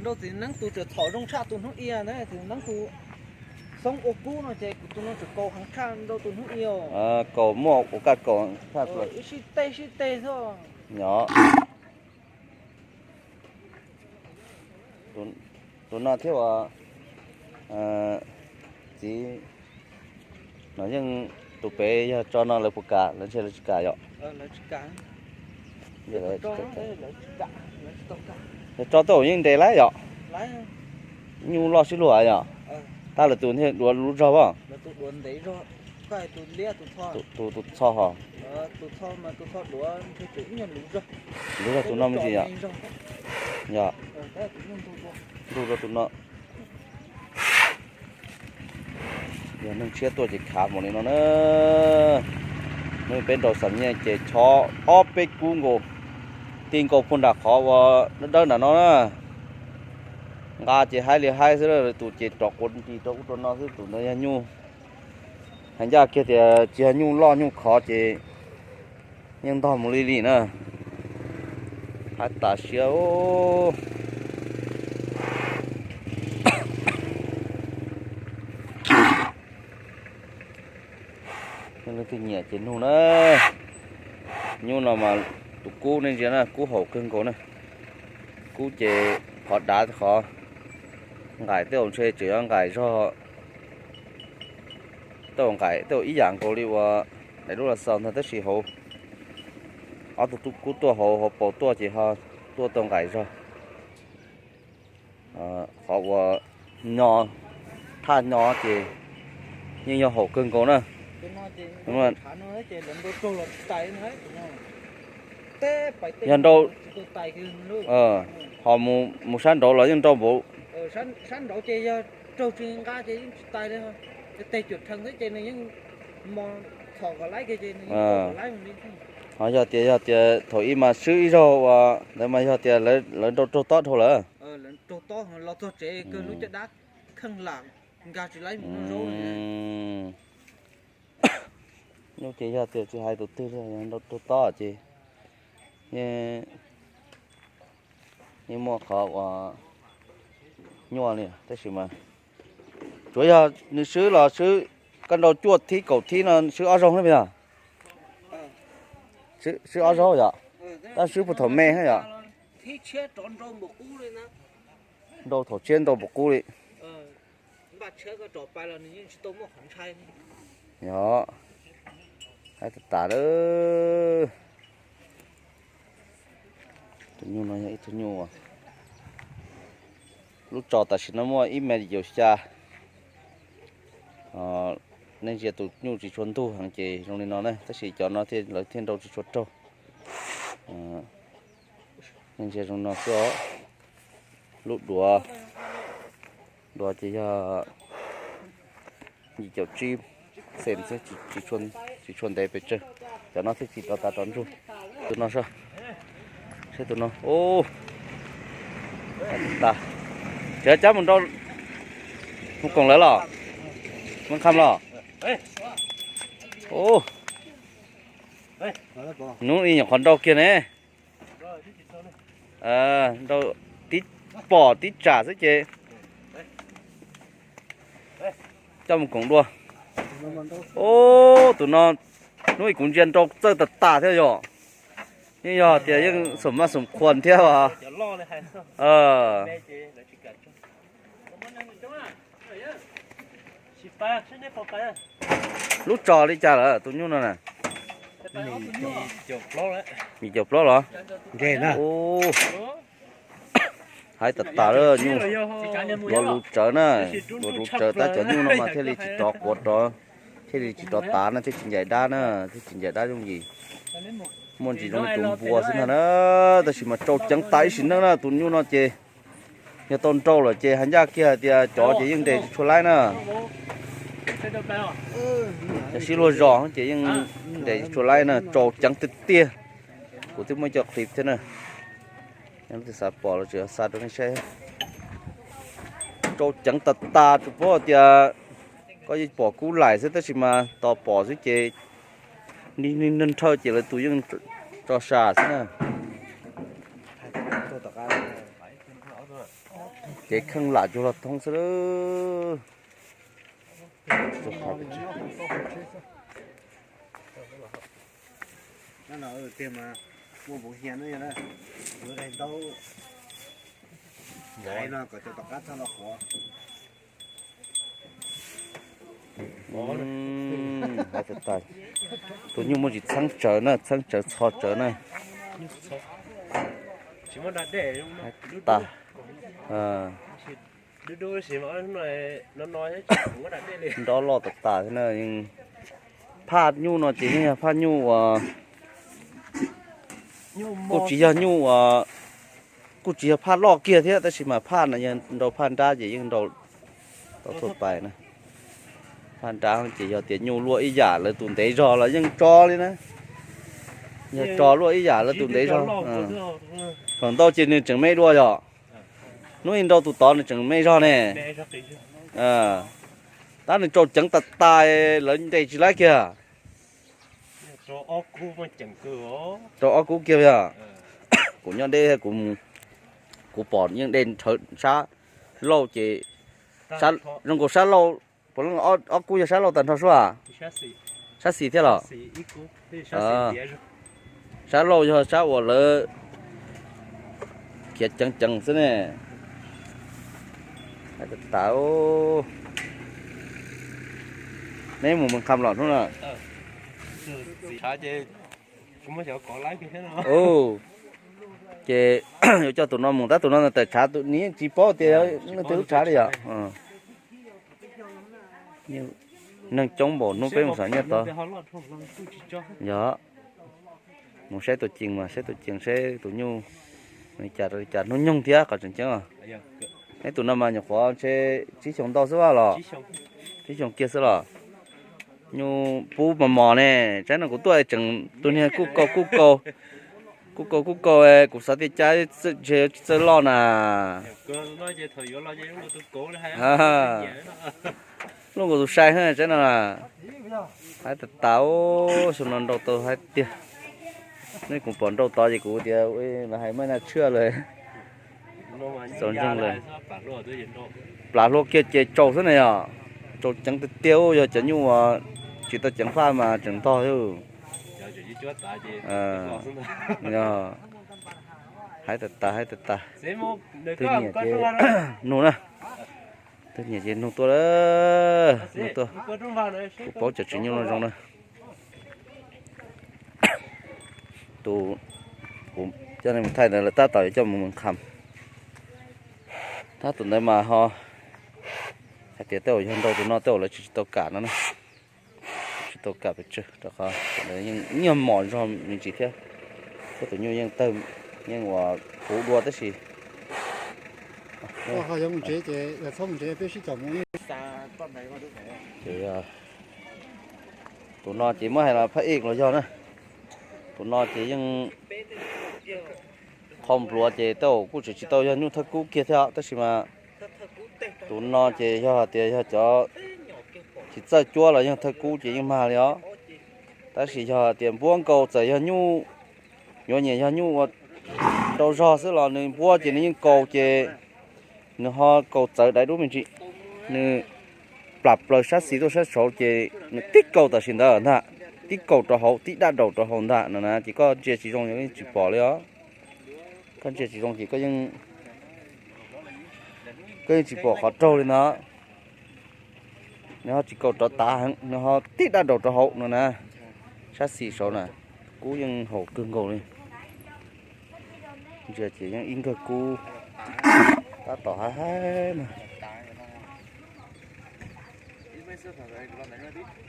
Nrau txiv neeb tus tseem txhom zoo tshaj tus hnub i na, txiv neeb tus xoob ua kub no ces kuv tus no tseem kaus heev tshaj nrau tus hnub i. Kaus muaj ua kaj kaus tshaj. Ib sib teg sib teg xwb. Nyob tus no thiab uas txiv no yeej, tus pem yog tso no lawv puas kam, lawv ntshe lawv tsis kam yom. Yog tso tej zaum yeej nres lawm yom. Nyuj loj sib luag yom. Tab lawv tus thiaj duav lub zog as. Tus tus txho hos. Lub zog tus no me ntsis yom. Yog ntug rau tus no. Yog neeg tshiab tuaj ces khav npaum li no na. Hnub peb nrau xam nyiaj ces chob ob peb kub nkaus, ti nkaus puag nram qhov uas dawb dawb nram no na. Nqa ces haib li haib xwb, tus ces rov quav ntis rau ub rau no xwb, tus ntawd yog nyuj. Hais ncaj kiag tias tsis yog nyuj loj nyuj khov ces yeej ntog mus li li na. Haib tas siab. Leej twg nyiam ces nug na. Nyuj no mas tus kub nej ntsia na, kub haum kawg nkaus na. Kub ces qhov dav qhov nqaim tej zaum ntshe tseem yuav nqaim zog, tej zaum nqaim tej zaum ib yam nkaus li uas daim lub los xaus ntag, tab sis hauv ob tug kub tuaj hauv hauv paus tuaj ces ho tuaj tau nqaim zog. Qhov uas nyo, thaj nyo ces yeej yog haum kawg nkaus na. Yog nrau, ho mus sab nraud los yeej nrau npaum. Ho yog tias, yog tias thaum ub mas swb ib zaug uas ntawd mas yog tias lawv nrau raug tob dhau lawm. Nyuj ces yog tias tsis hais tus twg li, nrau raug tob ces yeej muaj qhov uas nyuaj li tab sis mas tsuav yog nws swb los swb, koj nrau cuaj thib kaum thib no swb ob zaug xwb yog? Swb ob zaug yom? Tab swb puag thaum me yom? Nrau thaum tshiab nrau npaum qub li. Yog, haib tas tas lawm. Tus nyuj no yog ib tug nyuj, lub tso tam sim no muaj ib mev yim caum xya. Nej ntsia tus nyuj tsis tshua ntug heev ces zoo li no na, tab sis cov no thiaj lawv thiaj nrau tsis tshua raug. Nej ntsia zoo no xwb os. Lub duav, duav ces yog yim caum tsib xees xwb, tsis tshua ntev pes tsawg. Cov no thiaj tsis rov tav rov ntsug. Tus no saib, saib tus no, tas. Tseem cab mus nrau, mus koom lawv los, mus qham los. Hnub i nyuam qhuav nrau kiag ne. Nrau tib pom tib tsam xwb ces coj mus koom dua. Ub, tus no hnub i kuv ntsia nrau txawj tas tas thiab yom. Yeej yog tias yeej xum maj xum khuas thiab os. Lub tso li cas lawm tus nyuj no na? Yim caum plaub los? Haib tas tas lawm nyuj. Luav lus tsawv na, luav lus tsawv tab cov nyuj no mas thiaj li tsis rov quav rov, thiaj li tsis rov tav na, thiaj tsis ncaim dab na, thiaj tsis ncaim dab yooj yim. Muaj ntsis zoo li tus npua xwb ntag na, tab sis mas tsau ceev tas ib sim neej na tus nyuj no ces. Yog tau nrau lawm ces hais ncaj kiag hais tias cov ces yeej nres tsis tshua laib na. Cov sib luag zos ces yeej nres tsis tshua laib na, tsau ceev tiag tiag. Kuv twb muaj cov clip thiab na, xav pom los tseem xa rau nej saib. Tsau ceev tas tas tsuas paub tias koj yeej pom kub laim xwb tab sis mas tos pom xwb ces nrhawj ces lawv tus yeej tso sa xwb na. Ces kheej lam cuag los thoob xwb lawm. Tus nyuj muaj tsis txheeb tsawv na, txheeb tsawv txho tsawv na. Tas. Nrov loj tas tas thiab na. Phaj nyuj no ces yeej yog phaj nyuj uas kuj tsis yog nyuj uas, kuj tsis yog phaj loj kiag thiab, tab sis mas phaj no yog nrau phaj nrab ces yeej nrau tau thuaj pais na. Phaj nrab ces yog tias nyuj luaj ib yam lawv tus ntev zog los yeej tso li na. Yog tso luaj ib yam lawv tus ntev zog. Thaum ntau ces nws tseem me dua yom. Hnub ib nrau tus tod nws tseem me zog ne. Tab nws rau ceev tas tas lawv ntes tsis laib kiag. Rau ob kub kiag yog. Kuv nyob deb, kuv pom yeej de nrhawv sab laug ces zoo nkaus sab laug, puav leej ob kub yog sab laug tag nrho sua. Sab xis thiab los? Sab laug yog sab uas lawv khiav ceev ceev xwb ne. Hais tas tas. Neb mus Moos Kham los hnub no? Ces yuav coj tus no mus, tab tus no tawm tshav, tus nws yeej tsis paub tias leej twg lub tshav li yom. Neeg coob npaum hnub peb mus xav nyiaj tod. Yog, mus saib tus cees mas, saib tus cees, saib tus nyuj, nws cas li cas, hnub nyoog thiab qhov tseem ceeb. Neb tus no mas nyuam qhuav ntshe tsib xyoos ntau xwb vaj los? Tsib xyoos kiag xwb los? Nyuj pub mos mos ne. Tsaib no kuv tuaj tseem tus niag kuj kaus kuj kaus, kuj kaus kuj kaus, kuv xav tias cas ntshe tsis txawj loj na. Luaj nkaus tus sai na tsaib no. Haib tas tas, xyoo no nrau tau haib tiag. Nej kuv pom nrau tod ces kuv tias lawv hais maj naj tshiab lawm. Txaus ntseeg lawm. Plas hlua kiag ces tsaus xwb na yom. Tsaus ceev tiag tiag, yog cov nyuj uas tsis tau ceev faj mas tseem ntog. Haib tas tas, haib tas tas. Twg nyiam ces nug na. Twg nyiam ces nug tuaj, nug tuaj. Kuv paub cov tsev nyuj no zoo na. Tus kuv coj nej mus thaij ntawd lawv tab tom yuav coj mus Moos Kham. Tab tus ntawd mas ho hais tias tej zaum yog nrau tus no tej zaum lawv tsis tau kam no na. Tsis tau kam pes tsawg rau qhov ntawd yeej nyuag mos zog me ntsis thiab. Tej tus nyuj yeej tawg, yeej uas puv dua tab sis tus no ces muab hais los phaj ej los yog na. Tus no ces yeej qhov npluav ces tej zaum kuj tseem tsis tau yog nyuj thawj kub kiag thiab tab sis mas tus no ces yog hais tias yog cov tsis txawj cuab los yeej thawj kub ces yeej mag li os. Tab sis yog hais tias npuab nkaus txawm yog nyuj, yuav nyiam yog nyuj ua rau zog xwb los nws npuab ces nws yeej kaus ces nws ho kaus txawv dai dub me ntsis. Nws plam plaws sab xis tuaj sab saud ces nws tib kaus tam sim ntawd ntag, tib kaus rau hauv tib dab daus rau hauv ntag no na ces koj ntsia tsis zoo yeej tsis pom li os. Koj ntsia tsis zoo ces koj yeej, koj yeej tsis pom qhov raug li ntag. Nws ho tsis kaus rov tav heev, nws ho tib dab daus rau hauv no na. Sab xis saud na, kub yeej haum kawg nkaus li. Ntsia ces yeej ib nkawg kub tab tom haib haib na.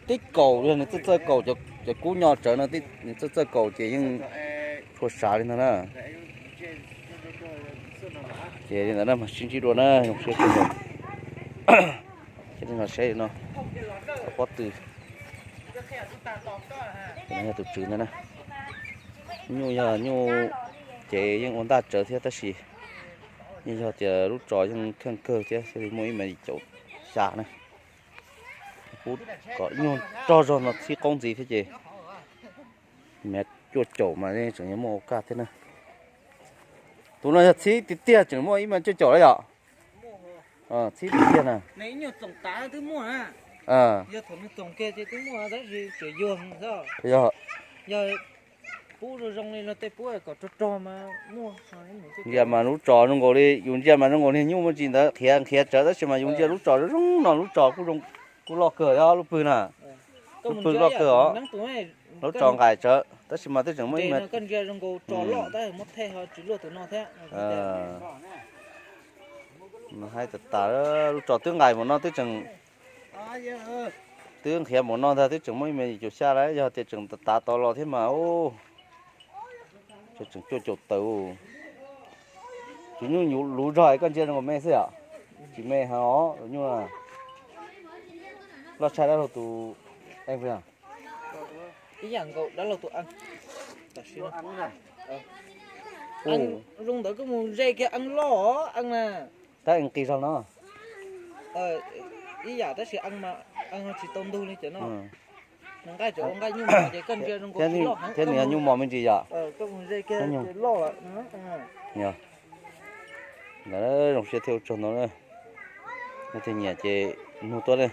Tib kaus yog nws txawj txawj kaus, cov kub nyo tsawv no nws txawj txawj kaus ces yeej tshua sav li ntag na. Ces li ntawd na mas sib ntsib dua na, zoo siab kawg nkaus. Ces nej los saib no, pob tw, yog tus tswv ntawd na. Nyuj yog nyuj ces yeej ua ntaj tsawv thiab tab sis yeej yog tias lub tso yeej kheej kawg thiab thiaj li muaj ib mev caum xya na. Pub kom ib nyuag rog zog no txhib qoob ntxiv thiab ces mev cuaj caum mas tseem yuav muaj ua kaj thiab na. Tus no yog txhib tiag tiag tseem muaj ib mas cuaj caum lawm yom. Txhib tiag tiag na. Yog. Ntsia mas lub tsos zoo nkaus li, yus ntsia mas zoo nkaus niag nyuj muaj tsis ntawd qhiav nqhiav tsawv tab sis mas yus ntsia lub tsos zoo zoo no, lub tsos kuj loj kawg os, lub pwg na. Lub pwg loj kawg os. Lub tsos nqaim tsawv tab sis mas twb tseem muaj ib me hais tas tas, lub tsos twb nqaim npaum no twb tseem, twb nqhiav npaum no ntag twb tseem muaj ib me yim caum xya lawm, yog tias tseem tav tav tod los thiab mas, tseem cuaj caum tawm. Tus nyuj luv zog koj ntsia zoo nkaus me xwb yom. Tsis me heev os tus nyuj. Loj tshaj dab laug tus eej puas yog? Ib yam nkaus dab laug tus eej. Zoo ntawd koj mus ze kiag eej loj eej na. Tab eej qis zog no. Ib yam tab sis eej ho tsis tau ntug li cov no. Nws nqaij cov nqaij nyuj mos ces koj ntsia zoo nkaus tsis loj heev. Thiab nws yog nyuj mos me ntsis yom. Koj mus ze kiag ces loj lawm. Yog. Ntawd zoo siab thiab ua tsaug ntau na. Leej twg nyiam ces nug tuaj na.